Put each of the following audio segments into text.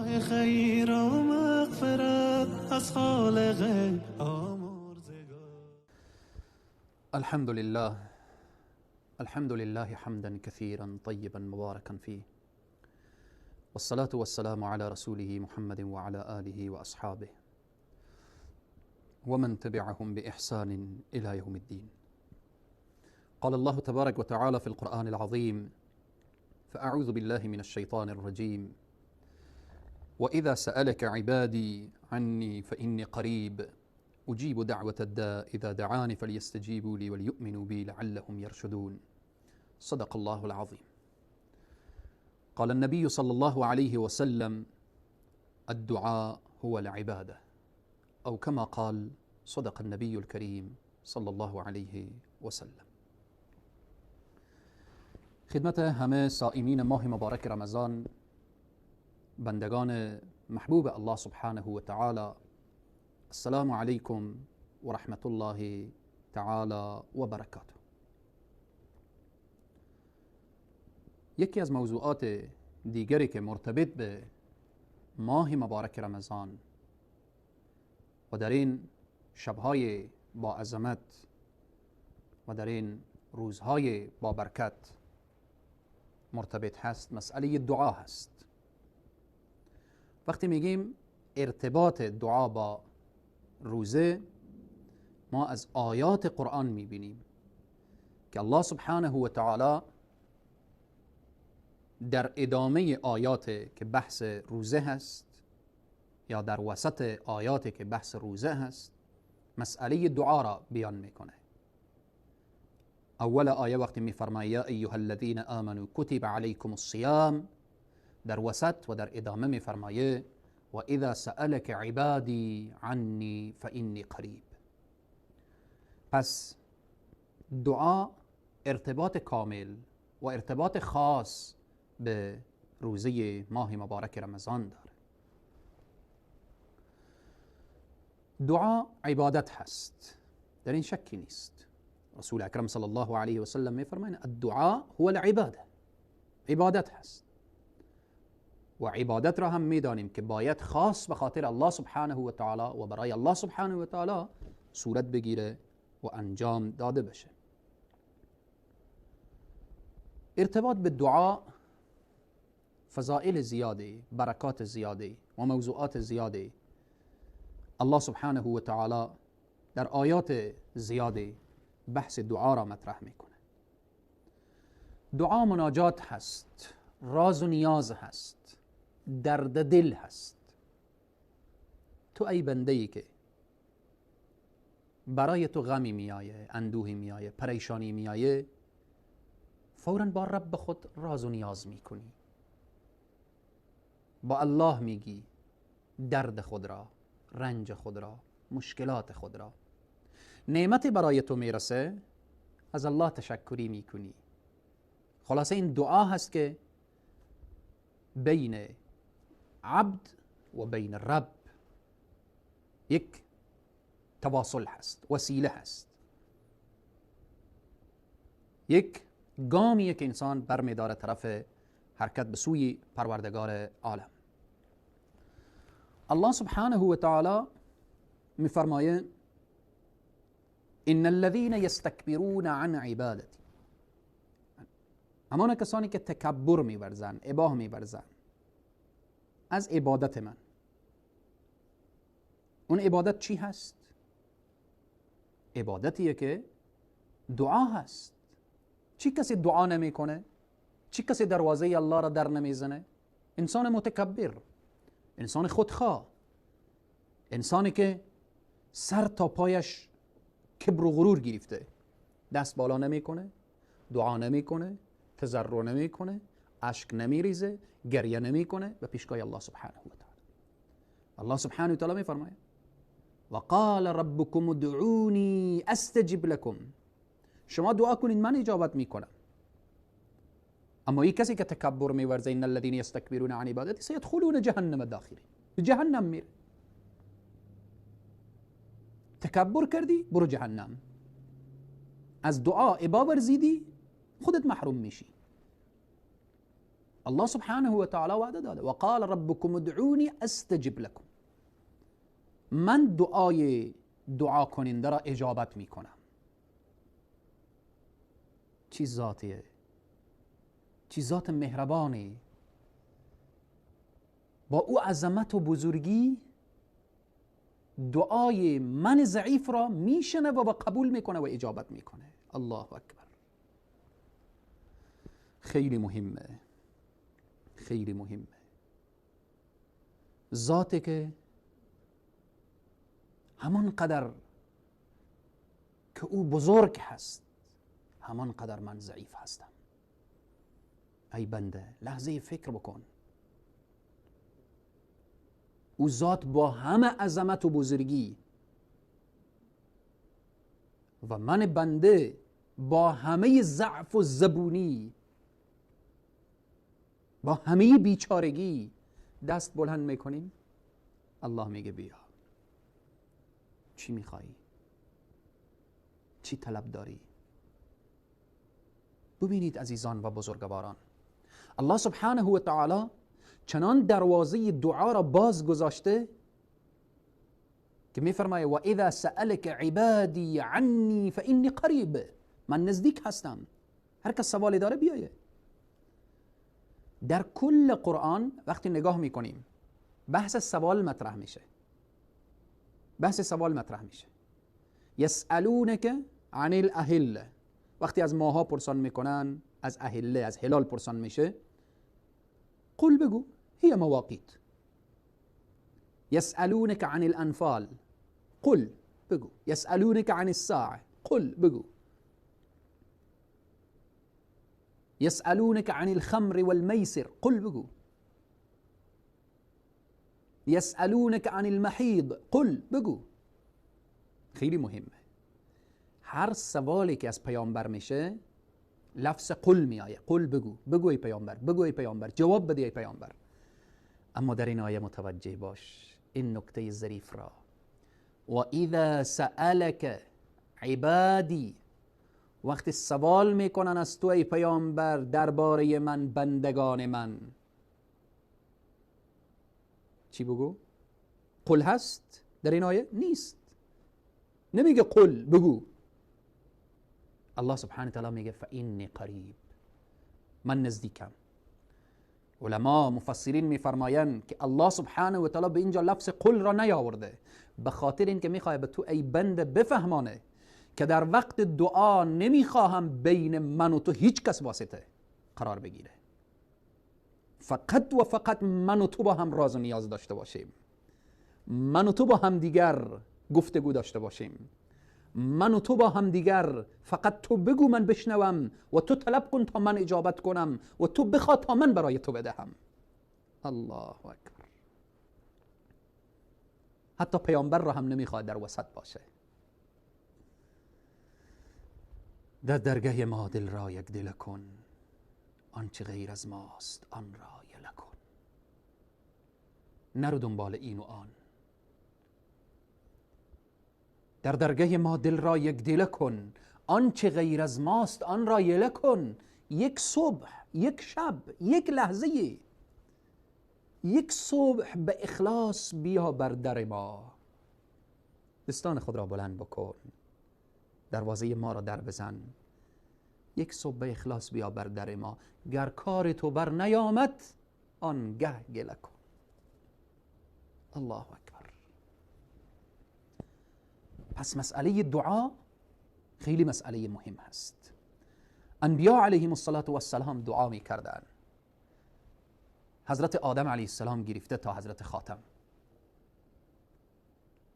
خیر و مغفرت از خالق آمرزگار. الحمد لله، الحمد لله حمدا كثيرا طيبا مباركا فيه، والصلاة والسلام على رسوله محمد وعلى آله وأصحابه ومن تبعهم بإحسان إلى يوم الدين. قال الله تبارك وتعالى في القرآن العظيم: فأعوذ بالله من الشيطان الرجيم، وإذا سألك عبادي عني فإني قريب أجيب دعوة الداء إذا دعاني فليستجيبوا لي وليؤمنوا بي لعلهم يرشدون. صدق الله العظيم. قال النبي صلى الله عليه وسلم: الدعاء هو العبادة، أو كما قال صدق النبي الكريم صلى الله عليه وسلم. خدمت همه صائمین ماه مبارک رمضان، بندگان محبوب الله سبحانه و تعالی، السلام علیکم و رحمت الله تعالی و برکاته. یکی از موضوعات دیگری که مرتبط به ماه مبارک رمضان و در این شبهای با عظمت و در این روزهای با برکت مرتبط هست، مسئله دعا هست. وقتی میگیم ارتباط دعا با روزه، ما از آیات قرآن میبینیم که الله سبحانه و تعالی در ادامه آیات که بحث روزه هست یا در وسط آیات که بحث روزه هست، مسئله دعا را بیان میکنه. اول آیه وقتی میفرماید یا ایها الذین آمنوا کتب علیکم الصیام، در وسط و در ادامه میفرمایه و اذا سألک عبادی عنی فانی قریب. پس دعا ارتباط کامل و ارتباط خاص به روزه ماه مبارک رمضان داره. دعا عبادت هست، در این شکی نیست. رسول اکرم صلی الله علیه و سلم میفرمایند الدعاء هو العباده، عبادت هست. و عبادت را هم میدانیم که باید خاص به خاطر الله سبحانه و تعالی و برای الله سبحانه و تعالی صورت بگیره و انجام داده بشه. ارتباط به دعا فضائل زیاده، برکات زیاده و موضوعات زیاده. الله سبحانه و تعالی در آیات زیاده بحث دعا را مطرح میکنه. دعا مناجات هست، راز و نیاز هست، درد دل هست. تو ای بنده ای که برای تو غمی میایه، اندوهی میایه، پریشانی میایه، فوراً با رب خود راز و نیاز میکنی، با الله میگی درد خود را، رنج خود را، مشکلات خود را. نعمت برای تو میرسه، از الله تشکری میکنی. خلاصه این دعا هست که بین عبد و بین رب یک تواصل هست، وسیله هست، یک گامیه که انسان برمیداره طرف حرکت به سوی پروردگار عالم. الله سبحانه و تعالی میفرمایه ان الذين يستكبرون عن عبادتی، همان کسانی که تکبر می‌ورزند، اباه می‌ورزند از عبادت من. اون عبادت چی هست؟ عبادتیه که دعا هست. چی کسی دعا نمیکنه؟ چی کسی دروازه الله را در نمیزنه؟ انسان متکبر، انسان خودخواه، انسانی که سر تا پایش کبر و غرور گرفته، دست بالا نمیکنه، دعا نمیکنه، تضرع نمیکنه، اشک نمیریزه، گریه نمیکنه به پیشگاه الله سبحانه و تعالی. الله سبحانه و تعالی میفرماید و قال ربکم ادعونی استجب لکم، شما دعا کنید من اجابت میکنم. اما این کسی که تکبر میورزه، ان الذين يستكبرون عن عبادتي سيدخلون جهنم داخرین، جهنم میره. تکبر کردی برو جهنم، از دعا ابا ورزیدی خودت محروم میشی. الله سبحانه و تعالی وعده داده، و قال ربكم ادعوني استجب لكم، من دعای دعا کننده را اجابت میکنم. چی ذاتیه، چی ذات مهربانی، با او عظمت و بزرگی دعای من ضعیف را میشنه و قبول میکنه و اجابت میکنه. الله اکبر. خیلی مهمه، خیلی مهمه. ذاتی که همان قدر که او بزرگ هست، همان قدر من ضعیف هستم. ای بنده لحظه فکر بکن، او ذات با همه عظمت و بزرگی و من بنده با همه ضعف و زبونی، با همه بیچارگی دست بلند میکنیم، الله میگه بیا، چی میخوایی؟ چی طلب داری؟ ببینید عزیزان و بزرگواران، الله سبحانه و تعالی چنان دروازه دعا را باز گذاشته که میفرمایه و اذا سألک عبادی عنی فانی قریب، من نزدیک هستم، هر کس سوالی داره بیایه. در کل قرآن وقتی نگاه میکنیم بحث سوال مطرح میشه، بحث سوال مطرح میشه. یسألونک عن الاهله، وقتی از ماها پرسان میکنن، از اهله، از هلال پرسان میشه، قل بگو هي مواقیت. يسألونك عن الأنفال قل بگو. يسألونك عن الساعة قل بگو. يسألونك عن الخمر والميسر قل بگو. يسألونك عن المحیض قل بگو. خیلی مهمه، هر سوالی که از پیامبر میشه لفظ قل میآید، قل بگو، بگو ای پیامبر، بگو ای پیامبر، جواب بده ای پیامبر. اما در این آیه متوجه باش این نکته ظریف را، و اذا سألک عبادی، وقتی سوال میکنن از تو ای پیامبر درباره من، بندگان من، چی بگو؟ قل هست در این آیه؟ نیست. نمیگه قل بگو. الله سبحانه تعالی میگه فانی قریب، من نزدیکم. علما مفسرین میفرمایند که الله سبحانه و تعالی به اینجا لفظ قل را نیاورده به خاطر اینکه میخواد به تو ای بنده بفهمانه که در وقت دعا نمیخواهم بین من و تو هیچ کس واسطه قرار بگیره، فقط و فقط من و تو با هم راز و نیاز داشته باشیم، من و تو با هم دیگر گفتگو داشته باشیم، من و تو با هم دیگر، فقط تو بگو من بشنوم و تو طلب کن تا من اجابت کنم و تو بخواه تا من برای تو بدهم. الله اکبر. حتی پیامبر را هم نمیخواد در وسط باشه. در درگه ما دل را یک دل کن، آنچه غیر از ماست آن را یله کن. نرو دنبال این و آن. در درگه ما دل را یک دله کن، آنچه غیر از ماست آن را یله کن. یک صبح، یک شب، یک لحظه، یک صبح به اخلاص بیا بر در ما. دستان خود را بلند بکن، دروازه ما را در بزن. یک صبح به اخلاص بیا بر در ما، گر کار تو بر نیامد آنگه گله کن. الله اکبر. پس مسئله دعا خیلی مسئله مهم هست. انبیا علیهم الصلاة والسلام دعا می کردن. حضرت آدم علیه السلام گرفته تا حضرت خاتم.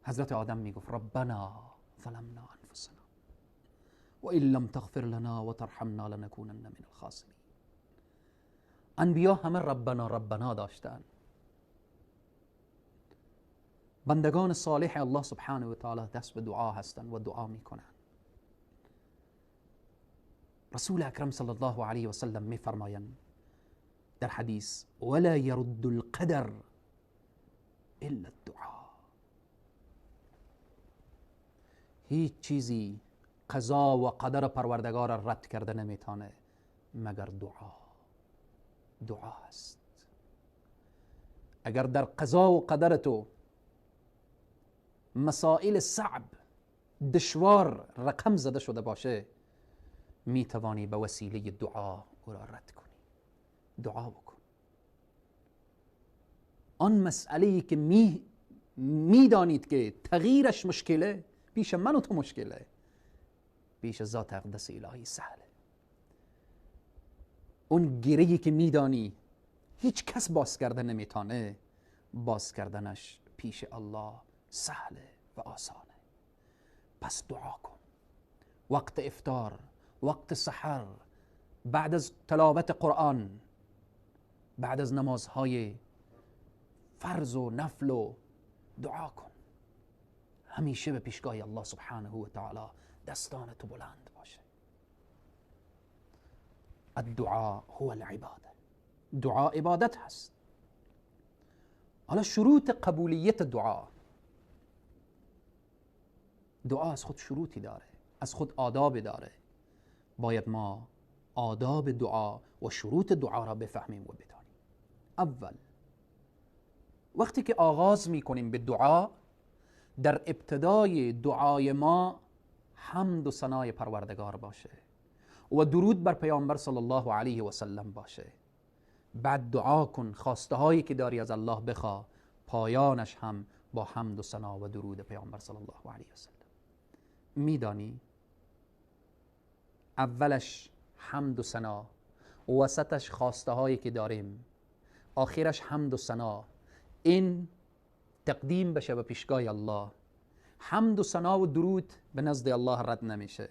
حضرت آدم می گفت ربنا ظلمنا انفسنا و ان لم تغفر لنا و ترحمنا لنکونن من الخاسرین. انبیا همه ربنا ربنا داشتن. بندگان صالح الله سبحانه و تعالی دست به دعا هستند و دعا میکنن. رسول اکرم صلی الله علیه و سلم میفرمایند در حدیث ولا يرد القدر الا الدعاء. هیچ چیزی قضا و قدر پروردگار را رد کرده نمیتونه مگر دعا. دعا است. اگر در قضا و قدر تو مسائل صعب، دشوار رقم زده شده باشه، می توانی به وسیله دعا او را رد کنی. دعا بکن. آن مسئله که می دانید که تغییرش مشکله، پیش من و تو مشکله، پیش ذات اقدس الهی سهله. اون گره‌ای که میدانی هیچ کس باز کرده نمیتانه، باز کردنش پیش الله سهله و آسانه. پس دعا کن. وقت افطار، وقت سحر، بعد از تلاوت قرآن، بعد از نمازهای فرض و نفل و دعا کن. همیشه به پیشگاه الله سبحانه و تعالی دستان تو بلند باشه. الدعاء هو العباده. دعا عبادت هست. حالا شروط قبولیت دعا. دعا از خود شروطی داره، از خود آداب داره. باید ما آداب دعا و شروط دعا را بفهمیم و بدانیم. اول، وقتی که آغاز میکنیم به دعا، در ابتدای دعای ما حمد و ثنای پروردگار باشه و درود بر پیامبر صلی الله علیه و سلم باشه. بعد دعا کن، خواسته هایی که داری از الله بخوا، پایانش هم با حمد و ثنا و درود پیامبر صلی الله علیه و سلم. میدانی اولش حمد و ثنا، وسطش خواسته هایی که داریم، آخرش حمد و ثنا، این تقدیم بشه به پیشگاه الله. حمد و ثنا و درود به نزد الله رد نمیشه.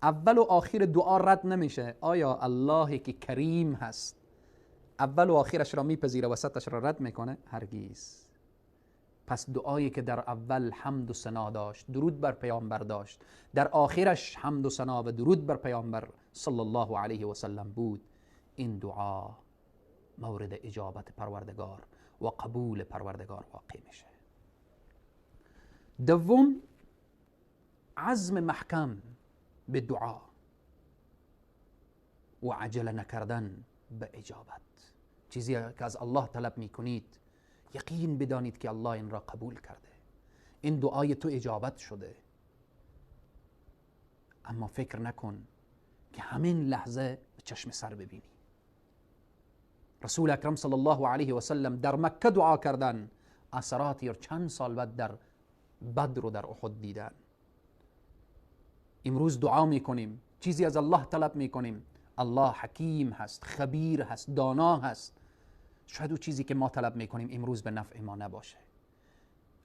اول و آخر دعا رد نمیشه. آیا الله که کریم هست اول و آخرش را میپذیره، وسطش را رد میکنه؟ هرگز. پس دعایی که در اول حمد و ثنا داشت، درود بر پیامبر داشت، در آخرش حمد و ثنا و درود بر پیامبر صلی الله علیه و سلم بود، این دعا مورد اجابت پروردگار و قبول پروردگار واقع میشه. دوم، عزم محکم به دعا و عجله نکردن به اجابت. چیزی که از الله طلب میکنید یقین بدانید که الله این را قبول کرده، این دعای تو اجابت شده. اما فکر نکن که همین لحظه به چشم سر ببینی. رسول اکرم صلی الله علیه و سلم در مکه دعا کردن، اثراتی چند سال بعد در بدر و در احد دیدن. امروز دعا میکنیم، چیزی از الله طلب میکنیم، الله حکیم هست، خبیر هست، دانا هست. شاید او چیزی که ما طلب میکنیم امروز به نفع ما نباشه.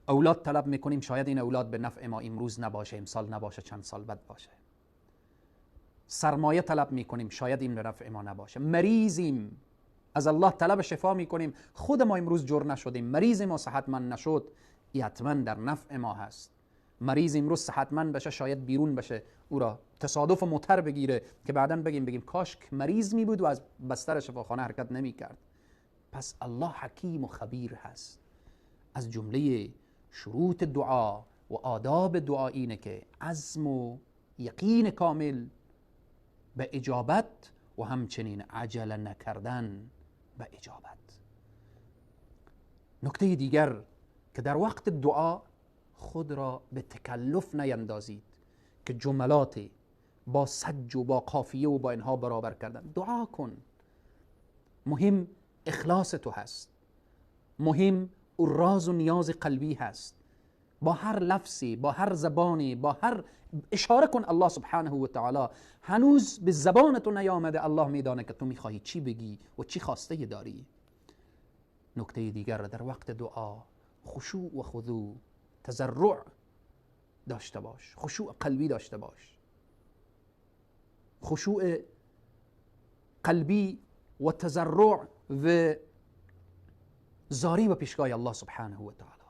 اولاد طلب میکنیم، شاید این اولاد به نفع ما امروز نباشه، امسال نباشه، چند سال بعد باشه. سرمایه طلب میکنیم، شاید این به نفع ما نباشه. مریضیم، از الله طلب شفا میکنیم، خود ما امروز جور نشدیم، مریض ما صحتمند نشد، حتما در نفع ما هست. مریض امروز صحتمند بشه، شاید بیرون بشه، او را تصادف موتر بگیره که بعداً بگیم کاش مریض می بود و از بستر شفاخانه حرکت نمی کرد. پس الله حکیم و خبیر هست. از جمله شروط دعا و آداب دعا اینه که عزم و یقین کامل به اجابت و همچنین عجله نکردن به اجابت. نکته دیگر که در وقت دعا خود را به تکلف نیندازید که جملات با سج و با قافیه و با اینها برابر کردن. دعا کن، مهم اخلاص تو هست، مهم او راز و نیاز قلبی هست. با هر لفظی، با هر زبانی، با هر اشاره کن الله سبحانه و تعالی. هنوز به زبان تو نیامده، الله میدانه که تو میخواهی چی بگی و چی خواسته داری. نکته دیگر در وقت دعا خشوع و خضوع، تضرع داشته باش، خشوع قلبی داشته باش. خشوع قلبی و تضرع و زاری و پیشگاه الله سبحانه و تعالی.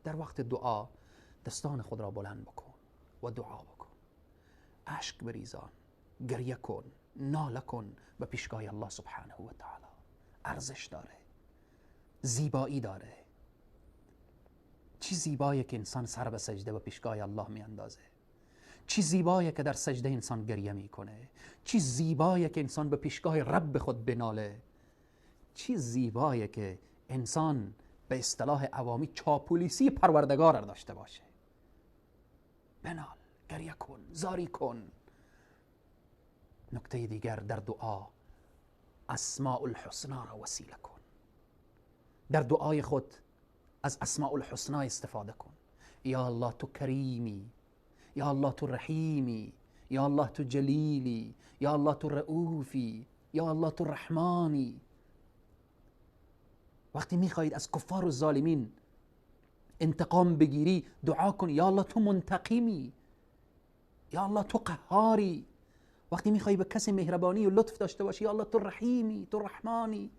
در وقت دعا دستان خود را بلند بکن و دعا بکن، اشک بریزان، گریه کن، ناله کن به پیشگاه الله سبحانه و تعالی. ارزش داره، زیبایی داره. چی زیبایه که انسان سر به سجده به پیشگاه الله می اندازه. چی زیبایه که در سجده انسان گریه میکنه. چی زیبایه که انسان به پیشگاه رب خود بناله. چی زیبایه که انسان به اصطلاح عوامی چاپولیسی پروردگار را داشته باشه. بنال، گریه کن، زاری کن. نکته دیگر در دعا، اسماء الحسنا را وسیله کن. در دعای خود از اسماء الحسنا استفاده کن. یا الله تو کریمی، یا الله تو رحیمی، یا الله تو جلیلی، یا الله تو رؤوفی، یا الله تو رحمانی. وقتی میخواهید از کفار و ظالمین انتقام بگیری، دعا کن یا الله تو منتقمی، یا الله تو قهاری. وقتی میخوایی به کسی مهربانی و لطف داشته باشی، یا الله تو رحیمی، تو رحمانی.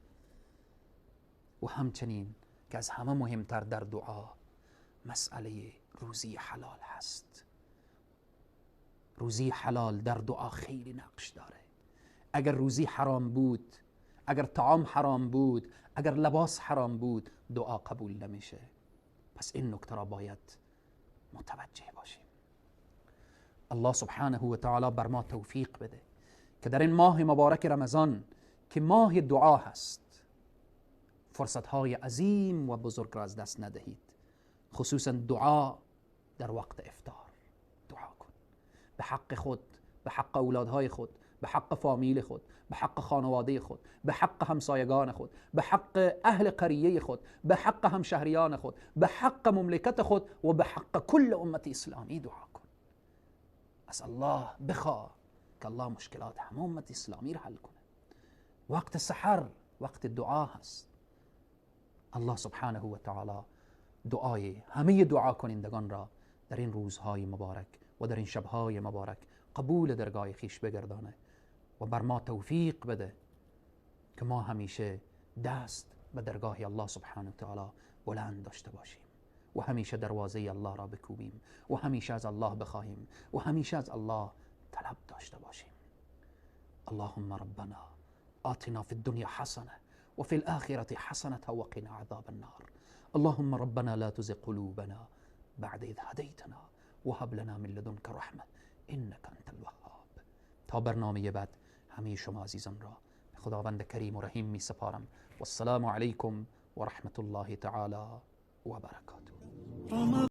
و همچنین که از همه مهمتر در دعا، مسئله روزی حلال هست. روزی حلال در دعا خیلی نقش داره. اگر روزی حرام بود، اگر طعام حرام بود، اگر لباس حرام بود، دعا قبول نمیشه. پس این نکته را باید متوجه باشیم. الله سبحانه و تعالی بر ما توفیق بده که در این ماه مبارک رمضان که ماه دعا هست، فرصتهای عظیم و بزرگ را از دست ندهید. خصوصا دعا در وقت افطار. دعا کن به حق خود، به حق اولادهای خود، به حق فامیل خود، به حق خانواده خود، به حق همسایگان خود، به حق اهل قریه خود، به حق همشهریان خود، به حق مملکت خود و به حق کل امت اسلامی دعا کن. از الله بخواه که الله مشکلات همه امت اسلامی را حل کنه. وقت سحر وقت دعا هست. الله سبحانه و تعالی دعای همه دعا کنندگان را در این روزهای مبارک و در این شبهای مبارک قبول درگاه خویش بگردانه و بر ما توفیق بده که ما همیشه دست به درگاه الله سبحانه و تعالی بلند داشته باشیم و همیشه دروازه الله را بکوبیم و همیشه از الله بخواهیم و همیشه از الله طلب داشته باشیم. اللهم ربنا آتنا في الدنيا حسنة وفي الآخرة حسنة وقنا عذاب النار. اللهم ربنا لا تزغ قلوبنا بعد إذ هديتنا وهب لنا من لدنك رحمة إنك أنت الوهاب. تا برنامه بعد همه شما عزیزان را به خداوند کریم و رحیم می سپارم. والسلام علیکم و رحمة الله تعالی و برکاته.